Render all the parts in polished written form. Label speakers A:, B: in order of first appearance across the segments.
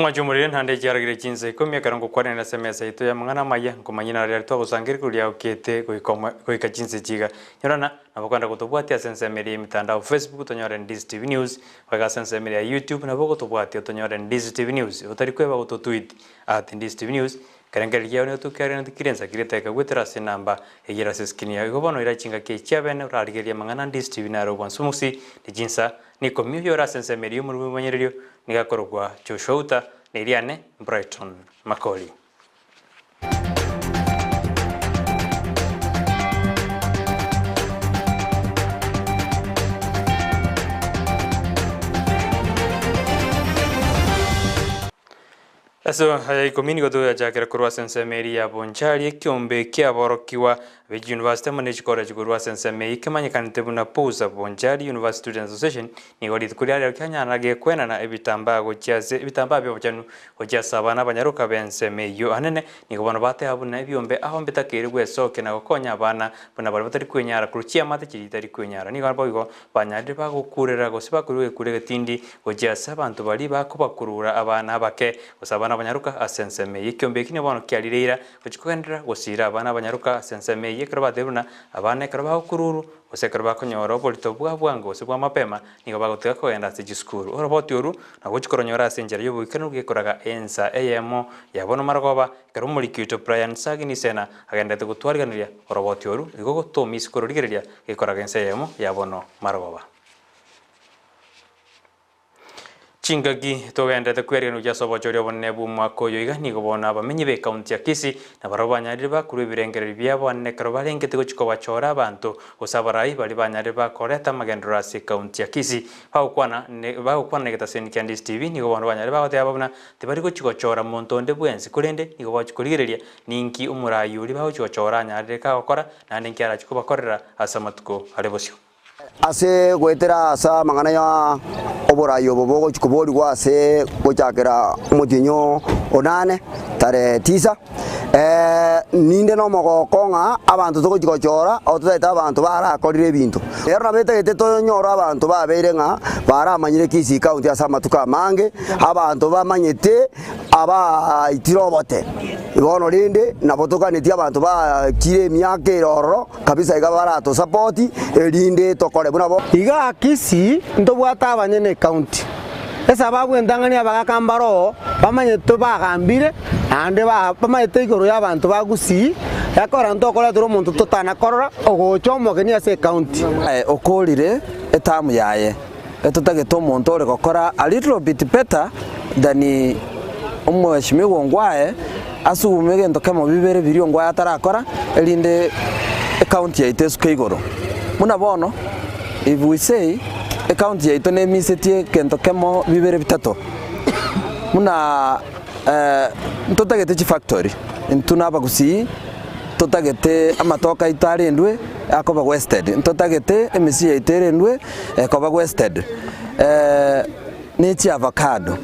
A: Omwancho omorere naende chiaragire chinsa ikomi ekero ngokwanera ase emesa yaito y'amang'ana amaya, nkomanyia naro riaria twagosangereria korwa riaokete goika omo goika chinsa echi iga. Nyorana, nabo okogenda gotobwatia ase ensemo eria y'emitandao Facebook otonyore Ndizi TV News, goika ase ensemo eria ya YouTube nabo ogotobwatia otonyore Ndizi TV News, otari kweba gototweet at Ndizi TV News, Ekerengererio kiao nigo tokiarenete kire ensa kire eteka goetera ase enamba eyio ere ase eskrini yao. Igo bono ira chingaki echi chiabene orarigererie amang'ana Ndizi TV naro obwansu omosi ne chinsa Nikomi oyore ase ensemo eria y'omorwoti bw'ebimanyererio nigo akorokwa Joshua Uta, na eriane Brighton Makori. Ase aya ikomi nigo togoyachakera korwa ase ensemo eria ya Bonchari, ekiombe kiaborokigwa be chiuniversity amo ne chikoreji korwa ase ensemo eyio kemanyekanete buna PUSA, Bonchari University Students Association, nigo rituko ria rero kianyarana gekwenana ebitambaa gochia ase ebitambaa biobochenu gochia ase abana abanyaroka b'ensemo eyio anene. Nigo bono bateba buna ebiombe ao mbitakeire gwesokia na gokonya abana buna baria batari kwenyara korwa chiamate chiria chitari kwenyara. Nigo boigo Banyarire bagokurera gose bakoirwa egekuro egetindi gochia ase abanto baria bakobakurura abana abake, gose abana abanyaroka ase ensemo eye. Ekiombe eki nigo bono kiarire eira gochia kogenderera gosiira abana abanyaroka ase ensemo eye ekero batebire buna abana ekero bagokururwa gose ekero bakonyora oborito bwa bwango gose bwa mapema nigo bagotiga kogenda ase chisukuru. Oroboti oru nagochia koronyora ase enchera y'oboikeranu gekoraga ensa eyemo ya bono marogoba Ekero omoriki oito Brian Sagini Sena agenderete gotwariganeria oroboti oru, igo gotomisi kororigereria gekoraga ense eyemo ya bono marogoba. Chingaki togenderete kwerigereria gochia ase obochori obonene bw'omwaka oyo iga nigo bono abamenyi b'ecounty ya Kisii nabarabwo banyarire bakorwa ebirengererio biabo anene ekero barengete gochia kobachora abanto gose abarai baria banyarire bakoreta amagenderero ase ecounty ya Kisii. Bagokwana bagokwana na egetaseni kia Ndizi TV nigo bono banyarire bagoteba buna Tibari gochia gochora monto onde bwensi, korende nigo bagochia korigereria ninki omoraai oria bagochia gochora anyarire kagokora, naende inki arachie kobakorera ase amatuko are bosio.
B: Ase goetera ase amang'ana ya oboraai obo bogochia koborigwa ase gochakera omotienyi o nane tarehe tisa, ninde nomogoko ng'a abanto togochia gochora ototagete abanto barakorire ebinto. Ero nabo etagete tonyore abanto babeire ng'a baramanyire Kisii County ase amatuko amange, abanto bamanyete abaitire obote. Bono rende nabo toganetie abanto bakire emiaka ere ororo kabisa iga baratosapoti erinde tokore buna bo.
C: Igaa Kisii ntobwate abanyene ecounty, esababu entang'ani abagaka mbare oo bamanyete bagambire naende bamanyete igoro ya abanto ba Gusii, ekero ntokoretera omonto totana korora ogocha omogeni ase ecounty.
D: Aye okoorire etamu yaye, etotagete omonto ore gokora a little bit better than omweshimiwa ongwae, asume egento kemo bibere biria ongwae atarakora, erinde ecounty yaito esuke igoro. Buna bono, if we say, ecounty yaito nemisetie egento kemo bibere bitato, buna ntotagete chifactory, intwe na abagusii totagete amatoke aito arendwe akoba wasted, ntotagete emesie yaito erendwe ekoba wasted, ne chiavacado.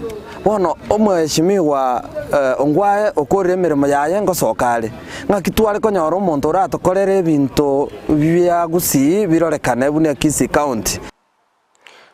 D: Bono omweshimiwa ongwae okorire emeremo yaye ngosoka are, ng'aki tware konyora omonto oratokorere ebinto bia gusii birorekane buna Kisii County.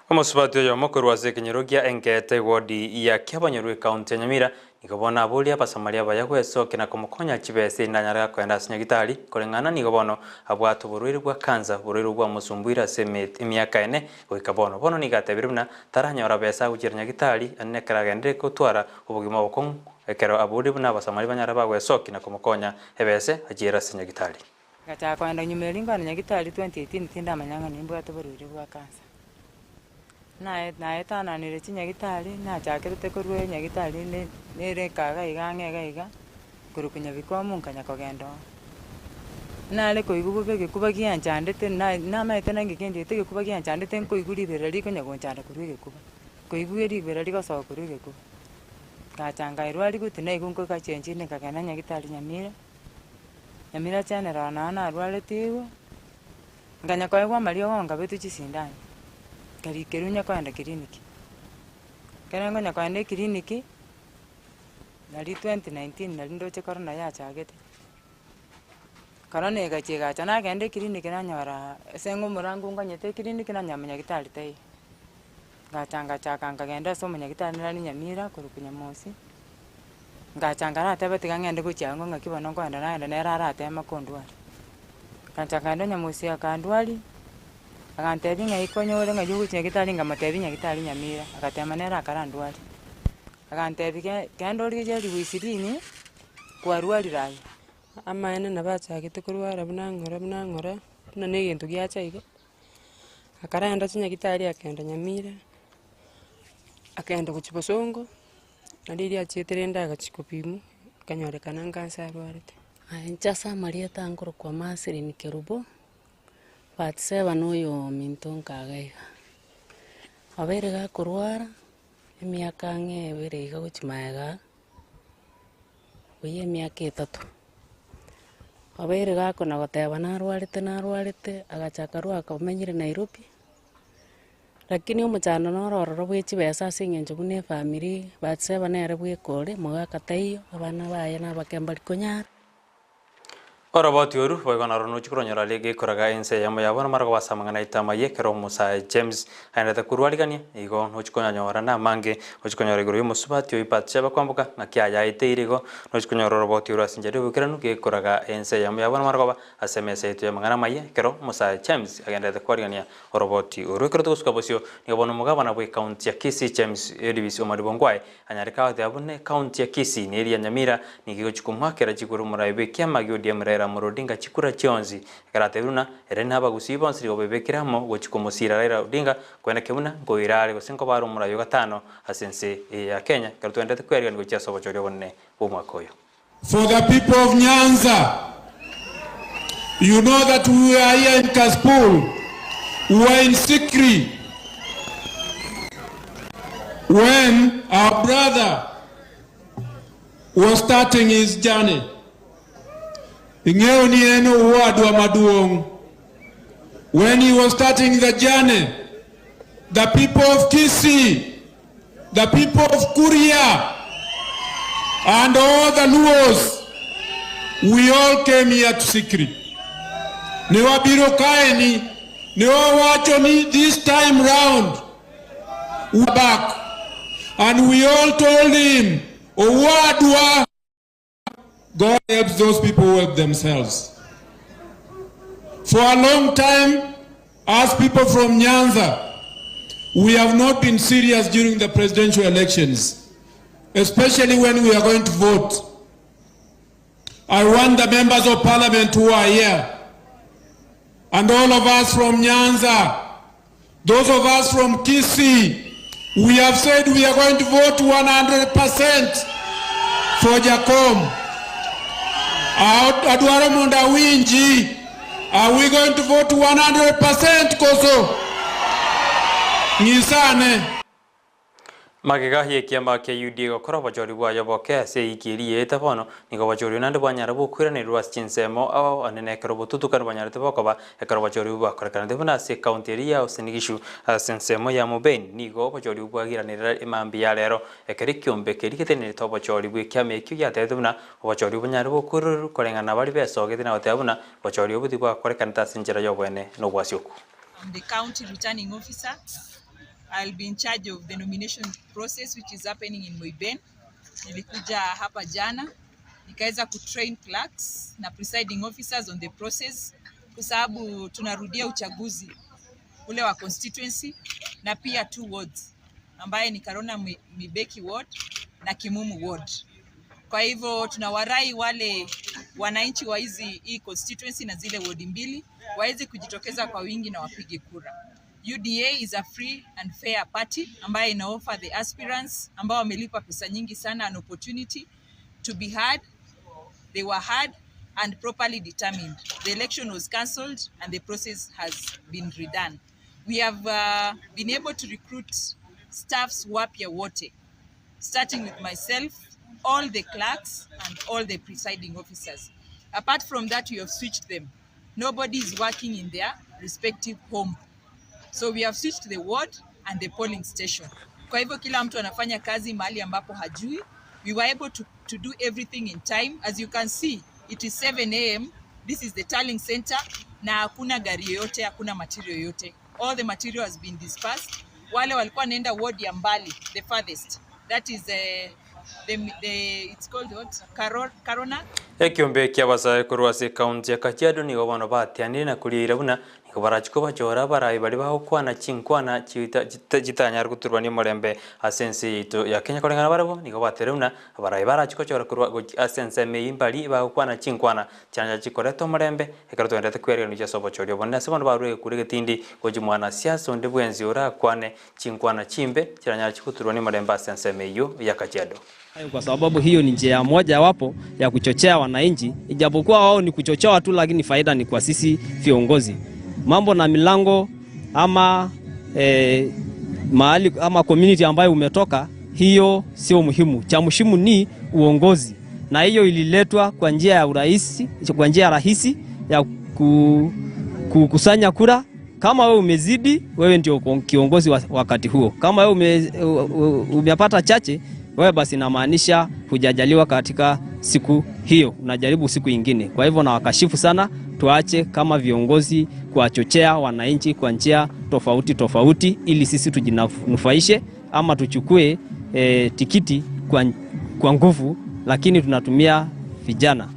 A: Omosubati oyomo korwa ase ekenyoro gia Engeeta ewodi ya Kiabonyoru ekaunti ya Nyamira nigo bono aboria abasamaria abaya gwesokia na komokonya chibesa erinde anyare gakoenda ase nyagitari koreng'ana nigo bono abwate oborwaire bwa kansa oborwaire obwo bwamosumbuire ase emiaka ene goika bono. Bono nigo atebire buna taranyora besa agochiera nyagitari ane ekero agenderere gotwara obogima obokong'u ekero aborie buna abasamaria banyare bagwesokia na komokonya ebese achiere ase nyagitari.
E: Ngachaka kogenda nyuma eria nkogenda nyagitari 2018 tindamanya ng'a nimbwate oborwaire bwa cancer. Naye naetananire chinyagitari, nachakerete korwa enyagitari ne nere ekaga iga ang'e iga iga, korokwa Nyabikomu nkanya kogenda oo. Nare koigwa bobe egekuba gianchandete na namaete naki kendiete egekuba gianchandete nkoigwa riberera rikonya gonchanda korwa egekuba, nkoigwa riberera rigosoka korwa egekuba. Ngacha nkaerwari goti naigwa nkoigachenchire nkagenda nyagitari Nyamira. Nyamira General nao narwaretigwe, nkanya koegwa amariogo nkabetwa chisindani, nkarikerwa onye koenda kiriniki. Ekero nkonya koenda ekiriniki, nari 2019 nari ndoche korona yachagete, korona egachia egacha nagenda ekiriniki nanyora ase ng'a omorango nganyete ekiriniki nanyora monyagitari taiyo. Ngacha ngachaka nkagenda ase omonyagitari nare Nyamira korokwa Nyamosi, ngacha nkarateba tiga ng'ende gochia ang'o ng'aki bono nkoenda nagenda nere arateme kondwaria. Ngancha nkaenda Nyamosi akandwaria, agantebia ng'ai konyore ng'ai ogochia nyagitari nkamotebia nyagitari Nyamira, agatema nere akarandwaria. Agantebia ge genda origererie elifu ishirini, kwarwarire aye.
F: Amaene nabo achagete korwara buna ng'ora buna ng'ora, buna na egento giacha iga. Akarenda chinyagitari akagenda Nyamira, akagenda gochia Bosongo, nario riria achiete rende agachia kobimwa, akanyorekana nkansa arwarete.
G: Aye inche ase amarieta nkorokwa Marceline Kerubo, Bathseba na oyo ominto nkaga iga. Obeire gakorwara, emiaka ang'e ebere iga gochia magega. Buya emiaka etato, obeire gakona goteba narwarete narwarete, agacha akarwa akamenyire Nairobi, lakini omochando noro ororo bwa echibesa ase eng'encho buna efamiri, Bathsheba nere bweka ore, mogaka taiyo, abana baye na abake mbari konyara.
A: Oroboti oru boigo naro nochie koronyora gekoraga ense eyemo yabo namara koba ase amang'ana aito amayia ekero omosae James aendete korwarigania, igo nochie konyanyora namange ochie konyora igoro y'omosubati oyio Bathsheba kwamboka ng'aki ayaeteire igo nochie konyora oroboti oru ase enchera y'oboikeranu gekoraga ense eyemo yabo namara koba ase emesa yaito y'amang'ana amayia ekero omosae James agenderete kwarigania oroboti oru. Ekero togosuka bosio nigo bono omogabana bw'ecounty ya Kisii James Elvis Omariba Ongwae Anyare goteba buna ecounty ya Kisii na eria ya Nyamira nigo egochia komoakera chikura omorai bw'ekiama gia ODM Raila Amolo Odinga chikura chionsi. Ekero atebire buna ere na abagusii bonsi nigo bebekire amo gochia komosiira Raila Odinga koenda buna nkoira are gose nkoba are omorai o gatano ase ense eye ya Kenya ekero twenderete kwerigania gochia ase obochori obonene bw'omwaka oyo.
H: For the people of Nyanza, you know that we are here in Kasipul, we were in Sikri when our brother was starting his journey. Ing'eyo ni en owadwa maduong'. When he was starting the journey, the people of Kisii the people of Kuria, and all the Luos, we all came here to Sikri. Ne wabiro kaeni, ne wawacho ni this time round, we are back. And we all told him, Owadwa, God helps those people who help themselves. For a long time, as people from Nyanza, we have not been serious during the presidential elections, especially when we are going to vote. I want the members of parliament who are here, and all of us from Nyanza, those of us from Kisii, we have said we are going to vote 100% for Jakom. Adwaro mondo awinji. Are we going to vote 100% koso? Nyisane.
A: Magega y'ekiama kia UDA gokora obochori bwaye boke ase ewiki eria yaeta bono, nigo obochori naende bwanyara bokoiranerwa ase chinsemo ao anene ekero obotutukanu bwanyarete bokoba ekero obochori obwo bwakorekanete buna ase ecounty eria ya Uasin Gishu ase ensemo ya Moben nigo obochori obwo bwagiranera emambia ya rero ekero ekiombe keria getenenerete obochori bw'ekiama ekio giatebete buna obochori obwo bonyare bokoirorerwa koreng'ana na baria besogete na goteba buna obochori obwo tibwakorekanete ase enchera y'oboene na obwasioku.
I: I'm the county returning officer. I'll be in charge of the nomination process which is happening in Moiben. Nilikuja hapa jana nikaweza kutrain clerks na presiding officers on the process kwa sababu tunarudia uchaguzi ule wa constituency na pia two wards ambaye ni Karona Mibeki ward na Kimumu ward. Kwa hivyo tunawarai wale wananchi wa hizi hii constituency na zile ward mbili waweze kujitokeza kwa wingi na wapige kura. UDA is a free and fair party ambayo ina offer the aspirants ambao wamelipa pesa nyingi sana an opportunity to be heard. They were heard and properly determined. The election was cancelled and the process has been redone. We have uh, been able to recruit staffs wapya wote starting with myself, all the clerks and all the presiding officers. Apart from that, we have switched them. Nobody is working in their respective home. So we have switched the ward and the polling station. Kwa hivyo kila mtu anafanya kazi mahali ambapo hajui. We were able to, to do everything in time. As you can see, it is 7 a.m. This is the tallying center na hakuna gari yoyote, hakuna material yoyote. All the material has been dispersed. Wale walikuwa wanaenda ward ya mbali, the farthest. That is the, the it's called what? Karona.
A: Ekiombe kia abasae korwa ase ekaunti ya Kajiado nigo bono batianire na korieira buna nigo barachie kobachora abarai baria bagokwana chinkwana chita chitanyare goturwania omorembe ase ense yaito ya Kenya. Koreng'ana barabwo nigo batere buna abarai barachie kochora korwa gochia ase ensemo eyio mbari bagokwana chinkwana chiancha chikoreta omorembe ekero togenderete kwereganisha ase obochori obonene ase bono barure egekuro egetindi gochia mwanasiasa onde bwensi orakwane chinkwana chimbe chiranyare chigoturwania omorembe ase ensemo eyio ya Kajiado.
J: Kwa sababu hiyo ni njia moja wapo ya kuchochea wananchi, ijapokuwa wao ni kuchochewa tu, lakini faida ni kwa sisi viongozi. Mambo na milango ama mahali ama community ambayo umetoka, hiyo sio muhimu. Cha muhimu ni uongozi, na hiyo ililetwa kwa njia ya urahisi, kwa njia rahisi ya kukusanya kura. Kama wewe umezidi, wewe ndio kiongozi wakati huo. Kama wewe umepata chache, wewe basi inamaanisha hujajaliwa katika siku hiyo, unajaribu siku ingine. Kwa hivyo nawakashifu sana, tuache kama viongozi kuwachochea wananchi kwa njia tofauti tofauti, ili sisi tujinufaishe ama tuchukue tikiti kwa nguvu, lakini tunatumia vijana.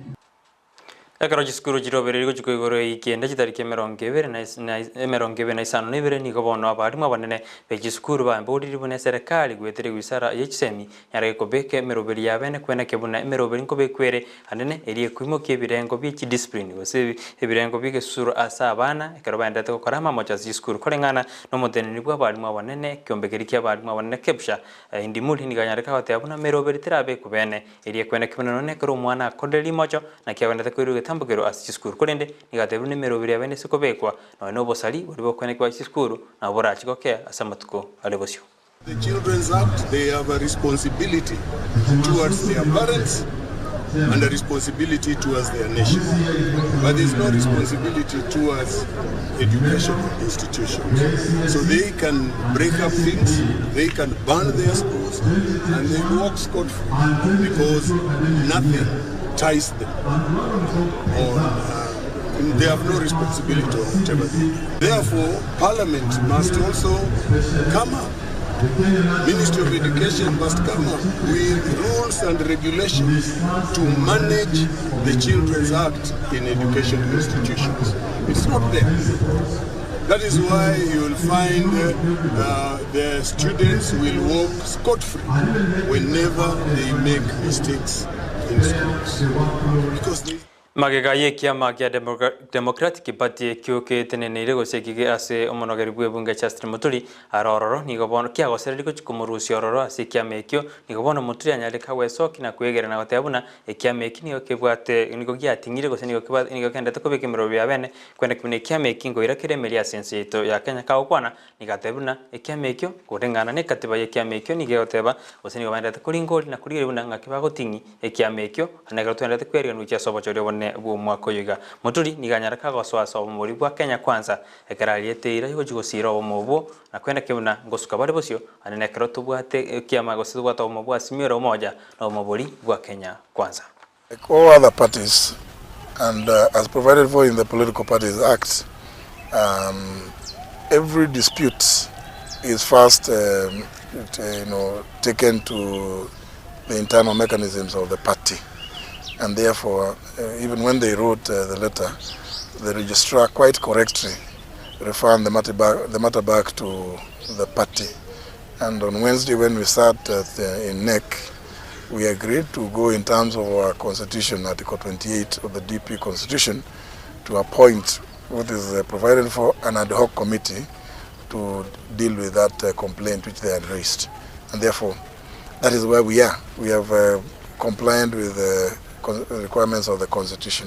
A: Ekero chisukuru chirobereri gochika igoro eikende chitariki emerongo ebere na emerongo ebere na isano na ibere nigo bono abarimu abanene be chisukuru bamboriri buna eserekari gwetera ewisara ya chisemi nyara gekobeka emeroberi ya bene kweneke buna emeroberi nkobekwere anene eri ekoimokia ebirengo bia chidiscipline gose ebirengo bia egesusuro ase abana ekero baendete gokora amamocho ase chisukuru koreng'ana na omoteneneri bwa abarimu abanene kiombekeri kia abarimu abanene KEPSHA Indimuli nigo anyareka goteba buna emeroberi terabekwa bene eri ekweneke buna nonye ekero omwana akorire rimocho naki agendete koirwa egetambokero ase chisukuru korende nigo atebire buna emeroberi ya bene ase kobekwa nonye na obosari boria bokwenekwa ase chisukuru nabo borachi gokea ase amatuko are bosio.
K: The Children's Act, they have a responsibility towards their parents and a responsibility towards their nation. But there's no responsibility towards educational institutions. So they can break up things, they can burn their schools, and they walk scot-free because nothing ties them on. They have no responsibility on whatever they do. Therefore, Parliament must also come up. Ministry of Education must come up with rules and regulations to manage the Children's Act in education institutions. It's not there. That is why you will find the students will walk scot-free whenever they make mistakes in schools. Because they
A: Magega ya ekiama kia Democratic Party ekio geteneneire gose ekige ase omonogeri bwa ebunge Justin Muturi arororo nigo bono kiagosereri gochi komorusia ororo ase ekiama ekio nigo bono Muturi anyareka gwesoki na kwegera na goteba buna ekiama eki nigo kebwate nigo giating'ire gose nigo nigo kendete kobeka emerobio ya bene kwenda buna ekiama eki ngoira kere emeri ase ense yaito ya Kenya kagokwana nigo ateba buna ekiama ekio koreng'ana na ekatiba ya ekiama ekio nigo egoteba gose nigo baendete koringori na korigereria buna ng'aki bagoting'i ekiama ekio ande ekero twendete kweriganwa gochia ase obochori obonene bwa omwaka oyo iga. Muturi nigo anyareka gosoa ase obomori bwa Kenya Kwanza ekero ariete eira yogochia gosira obomo obwo na kwenda buna ngosuka bare bosio ande nekero tobwate ekiama gose tobwate obomo bwa Azimio la Umoja na obomobori bwa Kenya Kwanza.
L: Like all other parties, and as provided for in the Political Parties Act, every dispute is first taken to the internal mechanisms of the party. And therefore, even when they wrote the letter, the registrar quite correctly referred the matter back to the party. And on Wednesday, when we sat in NEC, we agreed to go in terms of our constitution, Article 28 of the DP constitution, to appoint what is provided for an ad hoc committee to deal with that complaint which they had raised. And therefore, that is where we are. We have complied with the requirements of the constitution,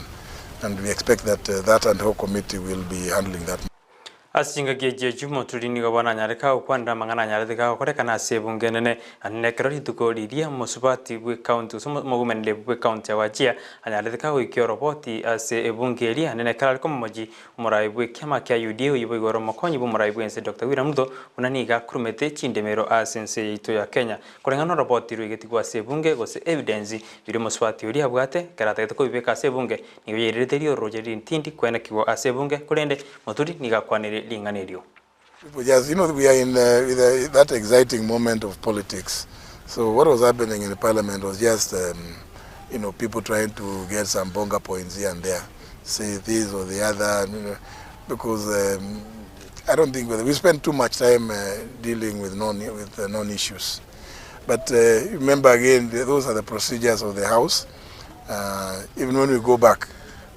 L: and we expect that that ad hoc committee will be handling that.
A: Ase chingaki echi Muturi nigo bono anyareka gokwanera amang'ana anyarete gagokorekana ase ebunge enene ande nekero rituko riria mosubati bwa ekaunti gose omogomeneri bwa ekaunti ya Wajir anyarete kagoikia oroboti ase ebunge eria ande nekero are komomochi omorai bwa ekiama kia UDA oyo boigoro omokonyi bwa omorai bwa ense Dr. William Ruto buna nigo akurumete chindemero ase ense yaito ya Kenya koreng'ana oroboti rwaigetigwe ase ebunge gose evidence biria omosubati oria abwate ekero atagete kobibeka ase ebunge nigo yairerete riororoche rintindi kwenekigwa ase ebunge korende Muturi nigo akwanire ring'ana erio.
L: People just, you know, we are in uh, with, uh, that exciting moment of politics. So what was happening in the parliament was just, um, you know, people trying to get some bonga points here and there, say this or the other, you know, because um, I don't think we spend too much time uh, dealing with non with uh, non-issues. But uh, remember again, those are the procedures of the house. Uh, even when we go back,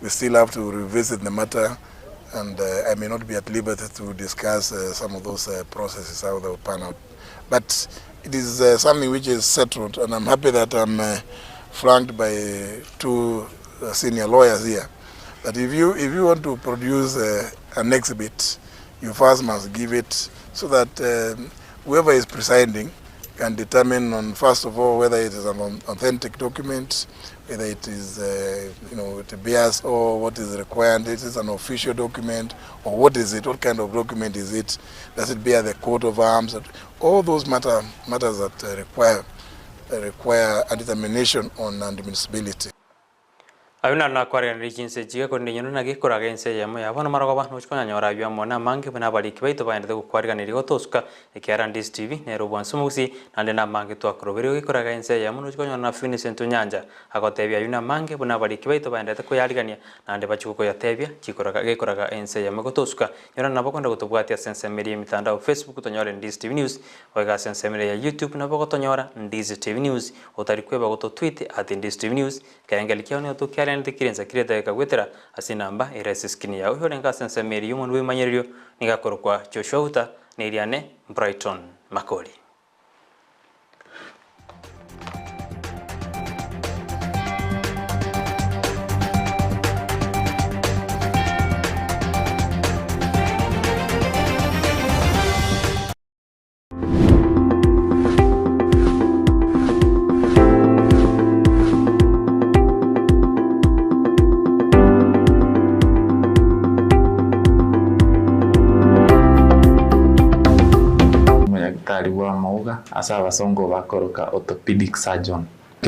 L: we still have to revisit the matter and uh, I may not be at liberty to discuss uh, some of those uh, processes, how they will pan out. But it is uh, something which is settled, and I'm happy that I'm uh, flanked by two uh, senior lawyers here. That if you, if you want to produce uh, an exhibit, you first must give it so that um, whoever is presiding can determine on first of all whether it is an authentic document, whether it is, uh, you know, it bears or what is required, it is an official document, or what is it, what kind of document is it, does it bear the coat of arms, all those matter, matters that uh, require, uh, require a determination on admissibility.
A: Ayio naro nakwareganirie chinse echi gekorende inwe naki koraga ense eyemo ya bono marogoba nochi konyanyora ayio amo namange buna abariki baito baendete gokwariganeria gotosuka ekiagera Ndizi TV nere obwansu omogusii naende namange twakorobeire gekoraga ense eyemo nochi konyora na Vincent Onyancha agotebia ayio namange buna abariki baito baendete koyarigania naende bachie gokoyatebia chikoraga gekoraga ense eyemo gotosuka nyora nabo kwenda gotobwatia ase ensemo eria y'emitandao Facebook tonyore Ndizi TV News Goika ase ensemo eria ya YouTube nabo gotonyora Ndizi TV News otari kweba gototweet at Ndizi TV News Ekerengerio kiao nigo tokiarenete kirensa kiria egekagwetera ase enamba ere ase eskrini yao. Oyorenge ase ensemo eria y'omonwa bw'ebimanyererio nigo akorokwa Joshua Uta, na eriane Brighton Makori.
M: Omonyagitari bw'amauga ase abasongo bakoroka orthopedic surgeon.